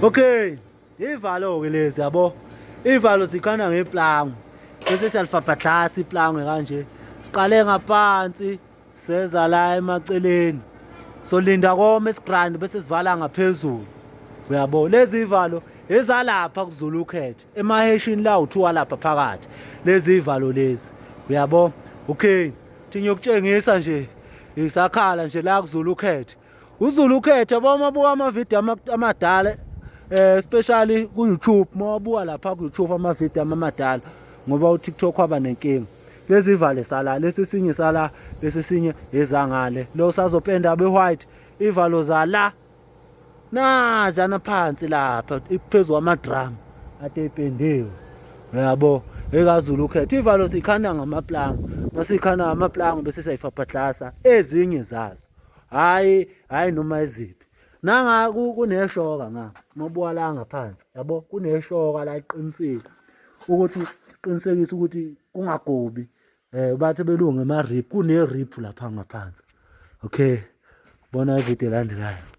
Okay, ivalo-ke lezi yabo. Ivalo sikhanda ngeplango. Bese siyalifabhadlasa iplango kanje. Siqale ngaphansi seza la emaceleni. Solinda kome isigrand bese sivala ngaphezulu. Uyabo lezi ivalo ezalapha kuZulu ukhethe emaheshini la uthiwa lapha phakathi. Lezi ivalo lezi. Uyabo? Okay. Thi ngiyokutshengisa nje isakhala nje la kuZulu ukhethe. UZulu ukhethe yabo uma buka amavidiyo amadala especially ku YouTube uma wabuka lapha ku YouTube amavidiyo amadala ngoba uTikTok waba nenkinga. Lezi vale sala lesi sinye sala lesi sinye ezangale lo sazopenda abe white ivalo zala nazi anaphansi lapha phezu kwama-drum ade ependiwe uyabo ekaZulu ukhetha ivalo sikhanda ngamaplango masikhanda ngamaplango bese siyayifabhaklasa ezinye zazo hayi hayi noma iziphi nanga kuneshoka nga mabuka la ngaphansi yabo kuneshoka la iqinisile ukuthi qinisekisa ukuthi kungagobi eh bathi belungu ema rip kune rip lapha ngaphansi okay bona ivideo elandelayo.